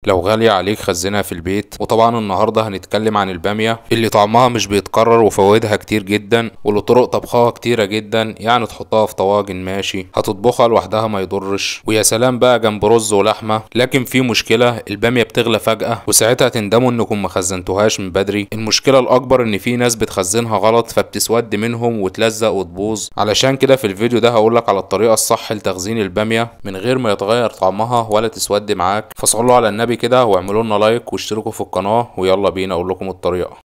لو غالية عليك خزنها في البيت. وطبعا النهاردة هنتكلم عن البامية اللي طعمها مش بيتكرر وفوائدها كتير جدا ولطرق طبخها كتيرة جدا، يعني تحطها في طواجن ماشي، هتطبخها لوحدها ما يضرش، ويا سلام بقى جنب رز ولحمة. لكن في مشكلة، البامية بتغلى فجأة وساعتها تندموا انكم ما خزنتوهاش من بدري. المشكلة الاكبر ان في ناس بتخزنها غلط فبتسود منهم وتلزق وتبوظ. علشان كده في الفيديو ده هقولك على الطريقة الصح لتخزين البامية من غير ما يتغير طعمها ولا تسود معاك. فصلوا على النبي كده واعملوا لنا لايك واشتركوا في القناة، ويلا بينا اقول لكم الطريقة.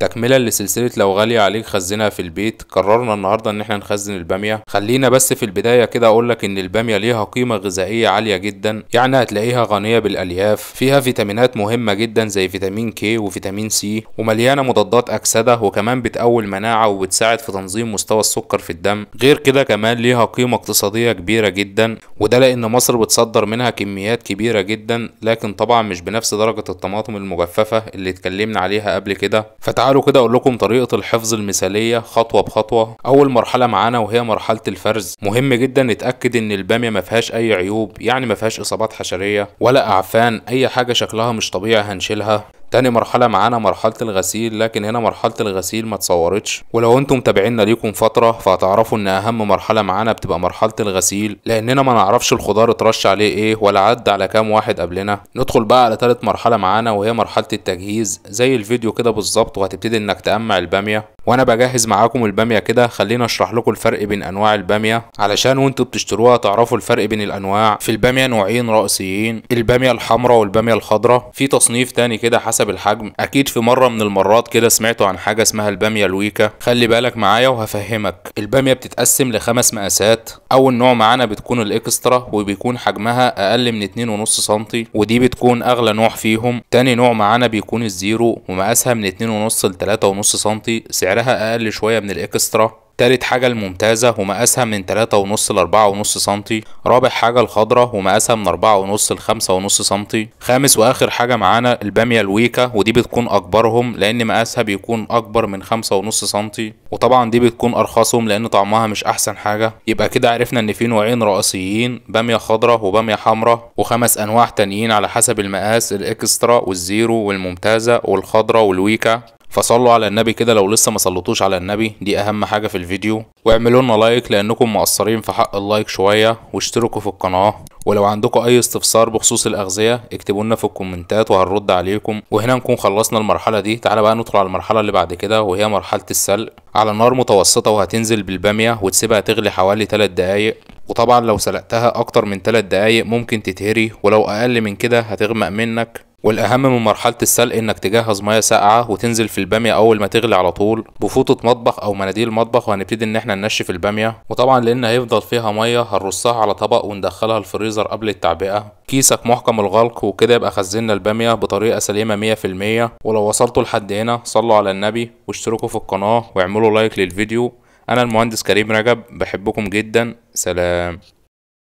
تكملة لسلسلة لو غالية عليك خزنها في البيت، قررنا النهاردة ان احنا نخزن البامية. خلينا بس في البداية كده اقولك ان البامية ليها قيمة غذائية عالية جدا، يعني هتلاقيها غنية بالالياف، فيها فيتامينات مهمة جدا زي فيتامين K وفيتامين C، ومليانة مضادات اكسدة، وكمان بتقوي المناعة وبتساعد في تنظيم مستوى السكر في الدم. غير كده كمان ليها قيمة اقتصادية كبيرة جدا، وده لان مصر بتصدر منها كميات كبيرة جدا، لكن طبعا مش بنفس درجة الطماطم المجففة اللي اتكلمنا عليها قبل كده. فتعالوا كده اقول لكم طريقة الحفظ المثالية خطوة بخطوة. اول مرحلة معانا وهي مرحلة الفرز. مهم جدا نتأكد ان البامية ما فيهاش اي عيوب، يعني ما فيهاش اصابات حشرية ولا اعفان، اي حاجة شكلها مش طبيعي هنشيلها. تاني مرحلة معانا مرحلة الغسيل، لكن هنا مرحلة الغسيل ما اتصورتش، ولو انتم متابعينا ليكم فترة فهتعرفوا ان اهم مرحلة معانا بتبقى مرحلة الغسيل، لاننا ما نعرفش الخضار اترش عليه ايه ولا عدى على كام واحد قبلنا. ندخل بقى على تالت مرحلة معانا وهي مرحلة التجهيز، زي الفيديو كده بالظبط، وهتبتدي انك تقمع البامية. وانا بجهز معاكم البامية كده خلينا اشرح لكم الفرق بين انواع البامية علشان وانتوا بتشتروها تعرفوا الفرق بين الانواع. في البامية نوعين رئيسيين، البامية الحمراء والبامية الخضراء. في تصنيف تاني كده حسب الحجم. اكيد في مرة من المرات كده سمعتوا عن حاجة اسمها البامية الويكا، خلي بالك معايا وهفهمك. البامية بتتقسم لخمس مقاسات. اول نوع معانا بتكون ال extra، وبيكون حجمها اقل من 2.5 سنتي، ودي بتكون اغلى نوع فيهم. تاني نوع معانا بيكون ال zero، ومقاسها من 2.5 ل 3.5 سنتي، سعرها اقل شوية من ال extra. تالت حاجة الممتازة، ومقاسها من 3.5 ل 4.5 سنتي. رابع حاجة الخضرة، ومقاسها من 4.5 ل 5.5 سنتي. خامس واخر حاجة معانا البامية الويكا، ودي بتكون اكبرهم لان مقاسها بيكون اكبر من 5.5 سنتي، وطبعا دي بتكون ارخصهم لان طعمها مش احسن حاجة. يبقى كده عرفنا ان في نوعين رئيسيين، بامية خضرة وبامية حمراء، وخمس انواع تانيين على حسب المقاس، ال extra وال zero والممتازة والخضرة والويكا. فصلوا على النبي كده لو لسه ما صليتوش على النبي، دي اهم حاجة في الفيديو. واعملوا لنا لايك لانكم مقصرين في حق ال like شوية، واشتركوا في القناة. ولو عندكم اي استفسار بخصوص الاغذية اكتبوا لنا في الكومنتات وهنرد عليكم. وهنا نكون خلصنا المرحلة دي. تعالى بقى ندخل على المرحلة اللي بعد كده وهي مرحلة السلق. على نار متوسطة، وهتنزل بالبامية وتسيبها تغلي حوالي 3 دقايق. وطبعا لو سلقتها اكتر من 3 دقايق ممكن تتهري، ولو اقل من كده هتغمق منك. والاهم من مرحلة السلق انك تجهز مية ساقعه وتنزل في الباميه اول ما تغلي على طول بفوطه مطبخ او مناديل مطبخ، وهنبتدي ان احنا ننشف الباميه. وطبعا لان هيفضل فيها مية هنرصها على طبق وندخلها الفريزر قبل التعبئه. كيسك محكم الغلق، وكده يبقى خزنا الباميه بطريقة سليمة 100%. ولو وصلتوا لحد هنا صلوا على النبي واشتركوا في القناة واعملوا لايك للفيديو. انا المهندس كريم رجب، بحبكم جدا، سلام.